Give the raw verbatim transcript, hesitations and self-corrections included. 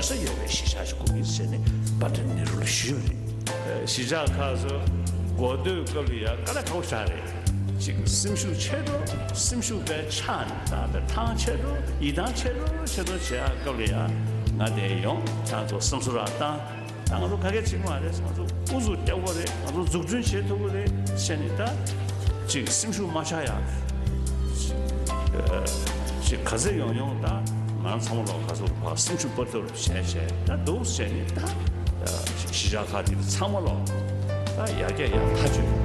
ས་ཡོད་པའི་གཞིས་ཆགས་ཤིག་དགོས་ཀྱི་ཟེར་ནས་པ་ཊན་ནེ་རུ་ལ་ཞུས་པ་རེད། གཞིས་ཆགས་ཁག་ཚོ་འགོ་སྟོད་སྐབས་ལ་ཡ་དཀའ་ལས་ཁག་པོ་ཞིག་རེད། ཅིག་སེམས་ཤུགས་ཆེ་འགྲོ། སེམས་ཤུགས་དཔེ་ཆག་ནས་ད་དཔེ་ཐང་ཆད་འགྲོ། ཡིད་ཐང་ཆད་འགྲོ་ཆད་འགྲོ་བྱེད་ཡ་སྐབས་ལ་ཡ་ང་དེ་ཡོང་ཁྱེད་ཚོ་བསམ་ཚུལ་རག་བཏང་། ད་ང་ཚོ་ག་གེ་བྱེད་ཀྱི་མ་རེད། ང་ཚོ་ཨུ་ཚུགས་རྒྱག་དགོས་རེད། ང་ཚོ་འཛུགས་སྐྲུན་བྱེད་ཐུབ་ཀྱི་རེད་བྱས་ནས་ད་ཅིག་སེམས་ཤུགས་མ་ཆག་ཡ། ཅིག་ཨ་ཅིག་ག་ཚོད་ཡོང་ཡོང་ད་ང་རང་ཚང་མ་ལོག་ག་ཚོད་ཕར་སེམས་ཤུགས་སྤར་ཐུབ་བྱས་བྱས་ད་འདུག་བྱས་ནས་ད་གཞིས་ཆགས་ཁག་དེ་ཚང་མ་ལོག་ད་ཡར་རྒྱས་ཡར་མཐའ་གཅོད།